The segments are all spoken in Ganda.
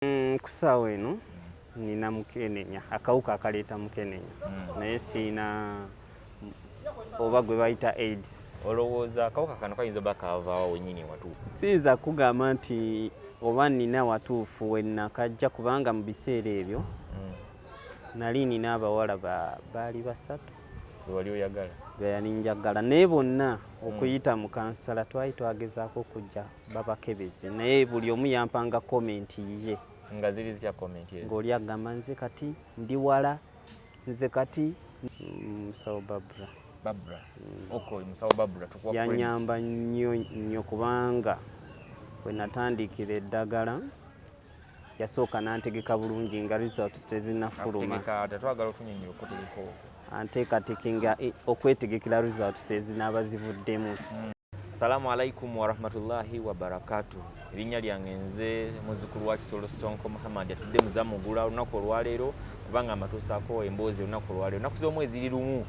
Ku ssaawa eno nina mukenenya, akawuka akaleeta mukenenya, naye siina oba gwe bayita AIDS. Olowooza akawuka kano kayinza oba kaavaawo wenyini watuufu? Siyinza kugamba nti oba nina watuufu we nakajja, kubanga mu biseera ebyo nali nina abawala baali basatu wali oyagala. Beyali njagala, naye bonna okuyita mu counsellor twali twagezaako okujja babakebeze, naye buli omu yampanga comment ye. Nga ziri zitya comment ezo? Ng'oli agamba, "Nze kati ndi wala, nze kati." Musawo Babra. Babra, okay, musawo Babra, tukuwa credit. Yanyamba nnyo nnyo, kubanga bwe natandikira eddagala yasooka n'antegeka bulungi nga results tezinnafuluma. Akutegeka ate twagala otunyonyola okutegeka okwo. Anteekateeka okwetegekera results ezinaaba zivuddemu. Assalamu alaikum warahmatullahi wabarakatuh. Erinnya lyange nze muzzukulu wa Kisolo Sonko Muhammad, atudde muzamugula olunaku olwaleero, kubanga amatuusaako emboozi olunaku olwaleero. Ennaku z'omwezi 1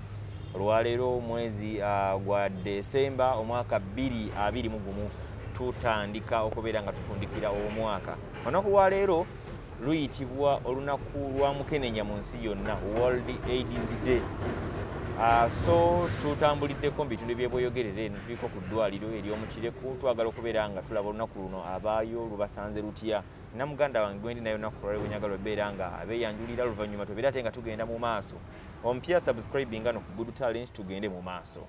olwaleero, omwezi gwa Desemba, omwaka 2021, tutandika okubeera nga tufundikira omwaka. Olunaku lwaleero luyitibwa olunaku lwa mukenenya mu nsi yonna, World AIDS Day. So tutambuliddeko mu bitundu byebweyogerere eno, tuliko ku ddwaliro ery'omukireku. Twagala okubeera nga tulaba olunaku luno abaayo lubasanze lutya. Nina muganda wange gwendi naye olunaku lwaleero, bwenyagala obeera nga abeeyanjulira, oluvannyuma tubeere ate nga tugenda mu maaso. Omupya, subscribinga no ku Good Talent, tugende mu maaso.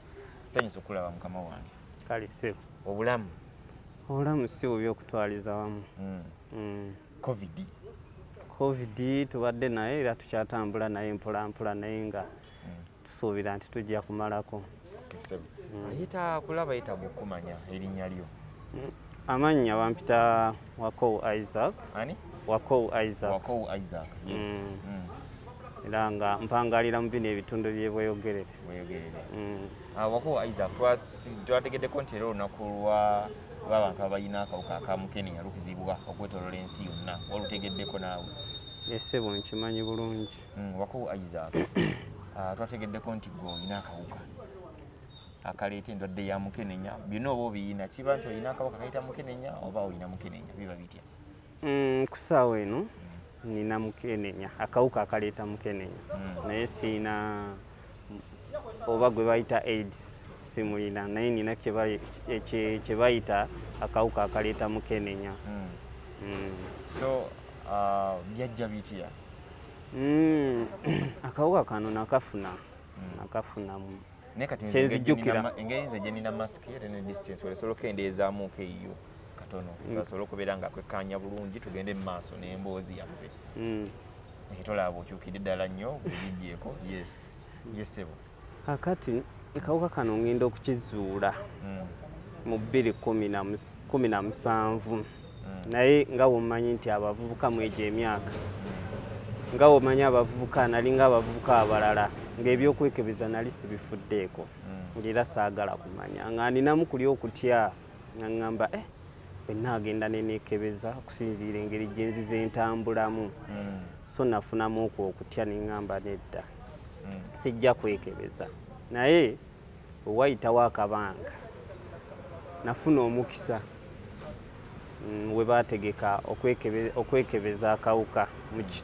Sanyusa okulaba, mukama wange. Kale ssebo. Obulamu? Obulamu si bubi okutwaliza wamu. COVID? COVID tubadde naye era tukyatambula naye mpolampola, naye nga tusuubira nti tujja kumalako. Okay, ssebo. Ayita kulaba yetaaga okumanya erinnya lyo. Amannya bampita Wakow Isaac. Ani? Wakow Isaac. Wakow Isaac, yes. Era nga mpangalira mu bino ebitundu byebweyogerere. Bweyogerere. Ah, Wakow Isaac, twategeddeko nti era olunaku lw'abantu abalina akawuka aka mukenenya lukuzibwa okwetoloola ensi yonna. Walutegeddeko naawe? Essebo, nkimanyi bulungi. Wakow Isaac, twategeddeko nti gwe olina akawuka akaleeta endwadde ya mukenenya. Byonna oba obiyina, kiba nti olina akawuka kayita mukenenya oba olina mukenenya, biba bitya? Ku ssaawa eno nina mukenenya, akawuka akaleeta mukenenya, naye siina oba gwe bayita AIDS, simulina, naye nina kye bayita akawuka akaleeta mukenenya. So byajja bitya? Akawuka kano nakafuna Naye kati nze Kyenzijjukira. Engeri nze gye nina masiki ate ne distance, wele okendeezaamuko eyo katono, basobole okubeera nga kwekkaanya bulungi, tugende mu maaso n'emboozi yaffe. Tolaba okyukidde ddala nnyo bwegijjeeko. Yes, sebo. Kakati akawuka kano ngenda okukizuula mu 2017, naye nga bwomanyi nti abavubuka mu egyo emyaka, nga bwomanyi abavubuka, nali nga abavubuka abalala, ng'ebyokwekebeza nali sibifuddeeko, ng'era saagala kumanya, nga ninamu kuli okutya, nga ŋŋamba, eh, bwe naagenda neneekebeza okusinziira engeri gye nzize ntambulamu. So nafunamu okwo okutya, ne ŋŋamba, "Nedda, sijja kwekebeza." Naye wewayitawo akabanga nafuna omukisa we baategeka okwekebeza akawuka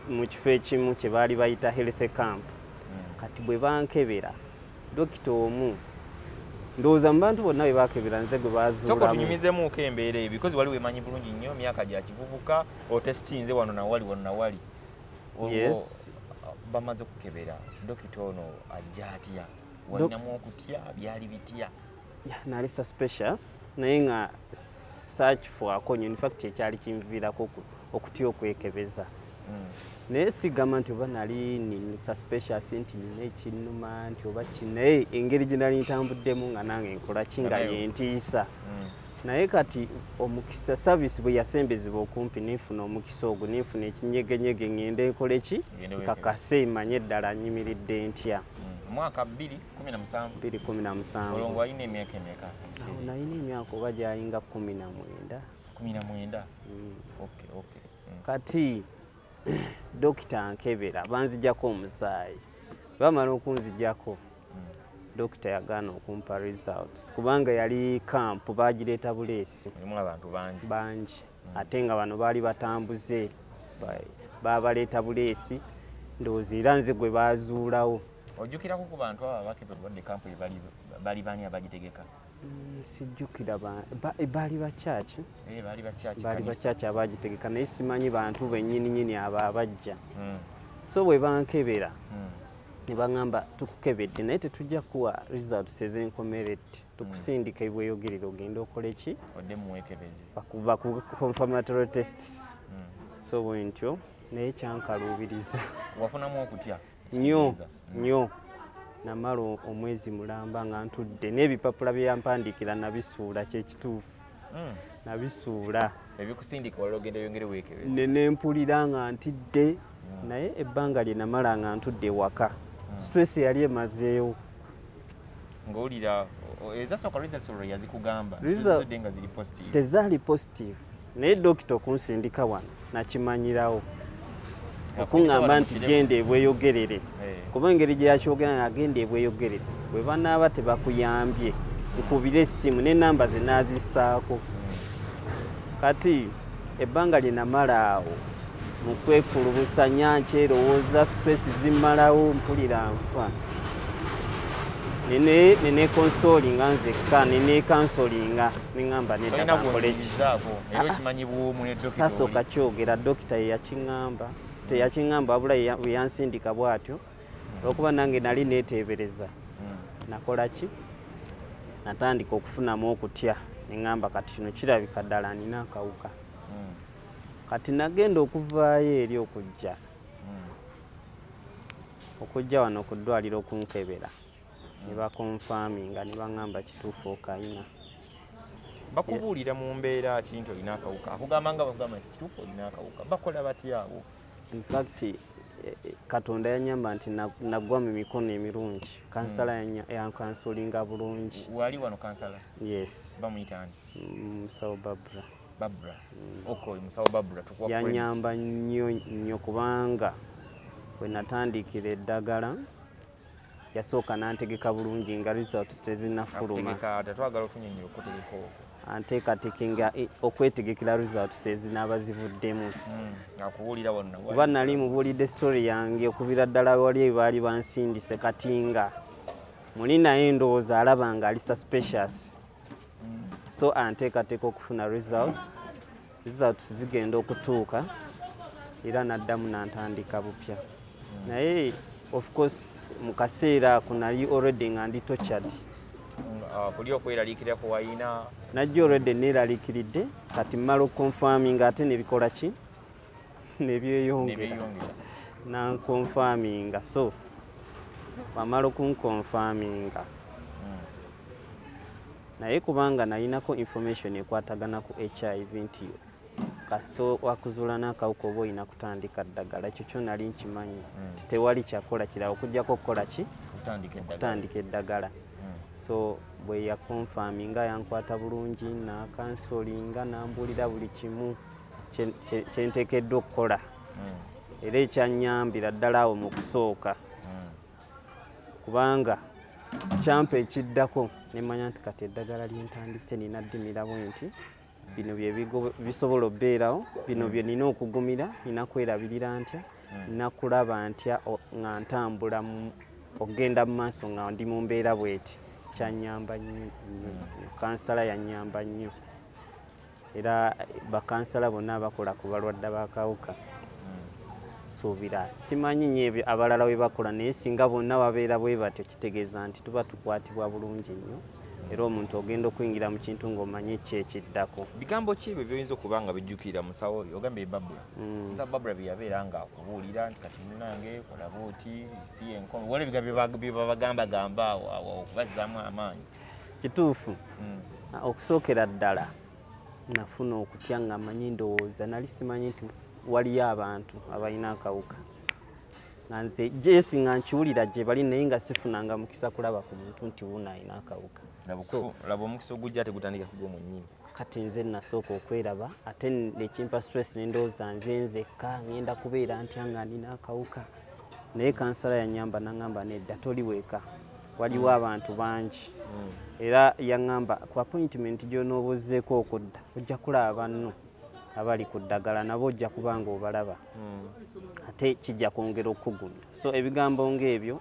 mu kifo ekimu kye baali bayita health camp. Kati bwe bankebera, dokita omu, ndowooza mu bantu bonna be bakebera, nze gwe Sooka bazuulamu. Otunyumizemuuko embeera eyo, because wali wemanyi bulungi nnyo, myaka gya kivubuka, otesitinze wano nawali, wano nawali. Olwo bamaze okukebera, dokita ono ajja atya? Walinamu okutya? Byali bitya? Yeah, nali suspicious, naye nga sakifaako nnyo. In fact, ekyali kinviirako okutya okwekebeza, naye sigamba nti oba nali ni suspicious nti nina ekinnuma nti oba ki, naye engeri gye nali ntambuddemu nga nange nkola ki nga yentiisa. Naye kati omukisa, service bwe yasembezebwa okumpi, nenfuna omukisa ogwo, nenfuna ekinyegenyege, ngende nkole ki? Ngende weekebeze. Nkakase, manye eddala nyimiridde ntya. Mwaka 2017? 2017. Olwo nga walina emyaka emeka? Awo nalina emyaka oba gyayinga 19. 19. Okay. Kati dokita nkebera, banzijjako omusaayi. Bamala okunzijjako, dokita yagaana okumpa results kubanga yali camp bagireeta buleesi. Mulimu abantu bangi. Bangi, ate nga bano baali batambuze. Babaleeta buleesi, ndowooza era nze gwe bazuulawo. Ojjukirako ku bantu abo abakebera obulwadde camp bali bani abagitegeka? Sijjukira, baali bakyaki. Baali bakyaki. Baali bakyaki abagitegeka, naye simanyi bantu bennyininyini abo abajja. So bwe bankebera ne baŋŋamba, "Tukukebedde, naye tetujja kuwa results ez'enkomeredde, tukusindika ebweyogerera ogende okole ki?" Odde muwekebeze. Baku confirmatory tests. So bwe ntyo, naye kyankaluubiriza. Wafunamu okutya? Nnyo nnyo. Namala omwezi mulamba nga ntudde n'ebipapula bye yampandiikira nabisuula, kyekituufu. Nabisuula. Ebikusindika wali ogenda yongere weekebeze. Ne nempulira nga ntidde, naye ebbanga lye namala nga ntudde ewaka, stress yali emazeewo. Ng'owulira ezasooka results olwo yazikugamba zizudde nga ziri positive? Tezaali positive, naye dokita okunsindika wano nakimanyirawo, okuŋŋamba nti genda ebweyogerere, kuba engeri gye yakyogera nga agenda ebweyogerere, bwe banaaba tebakuyambye nkubire essimu, n'enamba ze naazissaako. Kati ebbanga lye namala awo mu kwekulubusanya, nkyerowooza, stress zimmalawo, mpulira nfa. Neneconsolinga nzekka, nenecounselinga, neŋŋamba nedda, Tolina kankole ki? Gwonyirizaako era okimanyi bwomu ne dokita. Sasooka kyogera, dokita yeyakiŋŋamba, teyakiŋŋamba wabula bwe yansindika bw'atyo, olwokuba nange nali neeteebereza. Nakola ki? Natandika okufunamu okutya, neŋŋamba kati kino kirabika ddala nina akawuka. Kati nagenda okuvaayo eri okujja wano ku ddwaliro okunkebera, ne baconfirminga ne baŋŋamba kituufu, okayina. Bakubuulira mu mbeera ki nti olina akawuka? Akugamba nga bakugamba nti kituufu olina akawuka, bakola batyawo? In fact, Katonda yanyamba nti naggwa mu mikono emirungi. Kansala yancounselinga bulungi. Wali wano kansala? Yes. Bamuyita ani? Musawo Babra. Babra, ok, musawo Babra, tukuwa credit. Yanyamba nnyo nnyo, kubanga bwe natandikira eddagala yasooka n'antegeka bulungi nga results tezinnafuluma. Akutegeka, tetwagala otunyonyola okutegeka okwo. Anteekateeka okwetegekera results ezinaaba zivuddemu. Akubuulira wano? Kuba nali mubuulidde story yange okubira ddala wali ebaali bansindise. Kati nga muli naye ndowooza alaba nga ali suspicious, so anteekateeka okufuna results. Results zigenda okutuuka era naddamu nantandika bupya, naye of course mu kaseera ako nali already nga ndi tortured. Kuli okweraliikirira kuwayina. Najja already neeraliikiridde. Kati mmala okuconfirminga ate nebikola ki? Nebyeyongera. Nebyeyongera. Nanconfirminga, so wamala okunconfirminga, naye kubanga nalinako information ekwatagana ku HIV nti kasita wakuzuula n'akawuka oba olina kutandika ddagala, ekyo kyo nali nkimanyi nti tewali kyakola kirala okugjako okukola ki? Kutandika eddagala. Kutandika eddagala. So bwe yaconfirminga yankwata bulungi, nacounselinga, nambuulira buli kimu kyenteekeddwa okukola, era ekyanyambira ddala awo mu kusooka, kubanga kyampa ekiddako nemanya nti kati eddagala lyentandise nina ddimira bwe nti, bino bye bisobola okubeerawo, bino bye nina okugumira, nina kwerabirira ntya, nina kulaba ntya nga ntambula okugenda mu maaso nga ndi mu mbeera bweti. Kyanyamba nnyo nnyo nnyo. Kansala yanyamba nnyo, era bakansala bonna abakola ku balwadde b'akawuka, suubira simanyi nnyo ebyo abalala bwe bakola, naye singa bonna babeera bwe batyo, kitegeeza nti tuba tukwatibwa bulungi nnyo, era omuntu ogenda okuyingira mu kintu ng'omanyi ki ekiddako. Bigambo ki ebyo byoyinza okuba nga bijjukira musawo oyo ogambye Babula? Musawo Babula bye yabeera nga akubuulira nti kati munange kola bwoti, si enkomo, waliwo ebigambo bye babagambagamba awo awo okubazzaamu amaanyi. Kituufu. Okusookera ddala nafuna okutya nga manyi, ndowooza nali simanyi nti waliyo abantu abalina akawuka, nga nze jesi nga nkiwulira gye bali, naye nga sifunanga mukisa kulaba ku muntu nti wuno alina akawuka. So laba omukisa ogujja tegutandika kugwa mwennyini. Kati nze nasooka okweraba, ate nekimpa stress, nendowooza nze nzekka ngenda kubeera ntya nga nina akawuka? Naye kansala yanyamba naŋŋamba nedda, toli weeka, waliwo abantu bangi. Era yaŋŋamba ku appointment gy'onooba ozzeeko okudda ojja kulaba banno. Abali ku ddagala nabo ojja kuba nga obalaba, ate kijja kwongera okukugumya. So ebigambo ng'ebyo,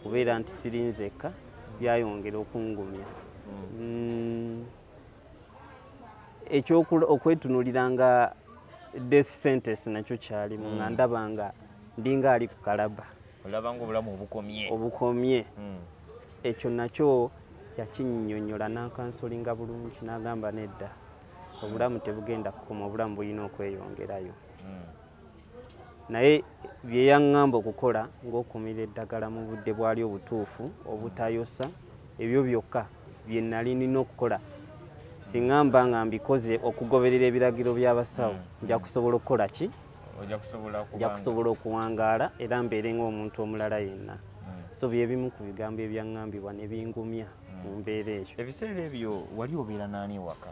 kubeera nti siri nzekka, byayongera okungumya. Okwetunulira nga death sentence nakyo kyalimu, nga ndaba nga ndinga ali ku kalaba. Olaba nga obulamu obukomye. Obukomye. Ekyo nakyo yakinnyonnyola n'ancounselinga bulungi, n'agamba, "Nedda, obulamu tebugenda kukoma, obulamu bulina okweyongerayo." Naye bye yaŋŋamba okukola, ng'okumira eddagala mu budde bwali obutuufu, obutayosa, ebyo byokka bye nali nina okukola. Singa mba nga mbikoze okugoberera ebiragiro by'abasawo, nja kusobola okukola ki? Ojja kusobola. Nja kusobola okuwangaala era mbeere ng'omuntu omulala yenna. So byebimu ku bigambo ebyaŋŋambibwa ne bingumya mu mbeera eyo. Ebiseera ebyo wali obeera naani ewaka?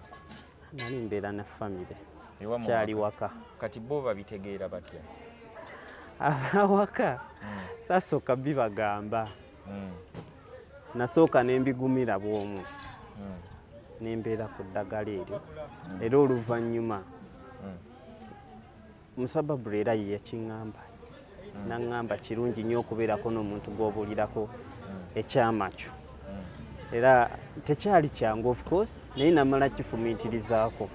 Nali mbeera na famire. Ewammwe? Kyali waka. Waka. Kati bo babitegeera batya? Abawaka sasooka bibagamba. Nasooka ne mbigumira bw'omu, nembeera ku ddagala eryo, era oluvannyuma musababula era ye yakiŋŋamba, naŋŋamba kirungi nnyo okubeerako n'omuntu gw'obuulirako ekyama kyo. Era tekyali kyangu, of course, naye namala kifumiitirizaako,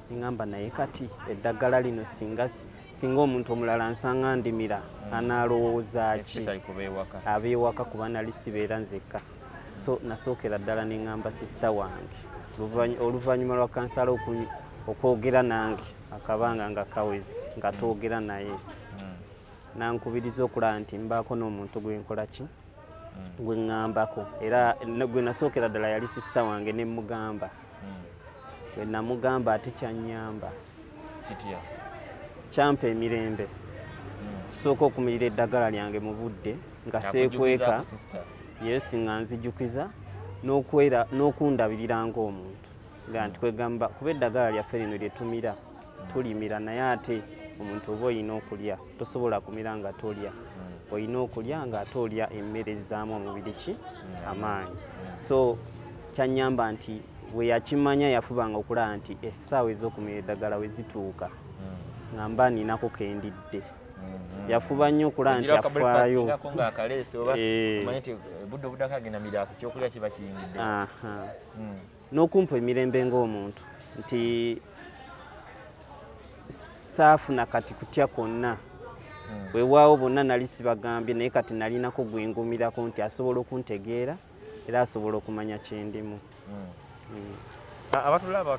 neŋŋamba, naye kati eddagala lino singa omuntu omulala nsanga ndimira, anaalowooza ki? Especially kuba ewaka. Ab'ewaka, kuba nali sibeera nzekka. So nasookera ddala neŋŋamba sister wange. Oluvannyuma lwa counsellor okwogera nange akabanga nga kawezi nga twogera naye, nankubiriza okulaba nti mbaako n'omuntu gwenkola ki, gwe ŋŋambako. Era gwe nasookera ddala yali sister wange, ne mugamba. Bwe namugamba, ate kyannyamba. Kitya? Kyampa emirembe. Kisooka okumirira eddagala lyange mu budde nga seekweka. Akujjukizaako sister. Yes, nga nzijukiza n'okundabirira ng'omuntu, nga nti kwegamba kuba eddagala lyaffe lino lye tumira, tulimira, naye ate omuntu oba olina okulya. Tosobola kumira nga tolya. Olina okulya ng'ate olya emmere ezzaamu omubiri ki, amaanyi. So kyanyamba nti bwe yakimanya, yafubanga okulaba nti essaawa ez'okumira eddagala we zituuka nga mba ninako kendidde. Yafuba nnyo okulaba nti Ogira ka breakfast afaayo. Ngako ng'akaleese oba Eh. omanyi nti budde obuddako agenda mira ekyokulya kiba kiyingidde. Aha. N'okumpa emirembe ng'omuntu, nti saafuna kati kutya kwonna. Weewaawo bonna nali sibagambye, naye kati nalinako gwengumirako nti asobola okuntegeera era asobola okumanya kyendimu. Abatulaba.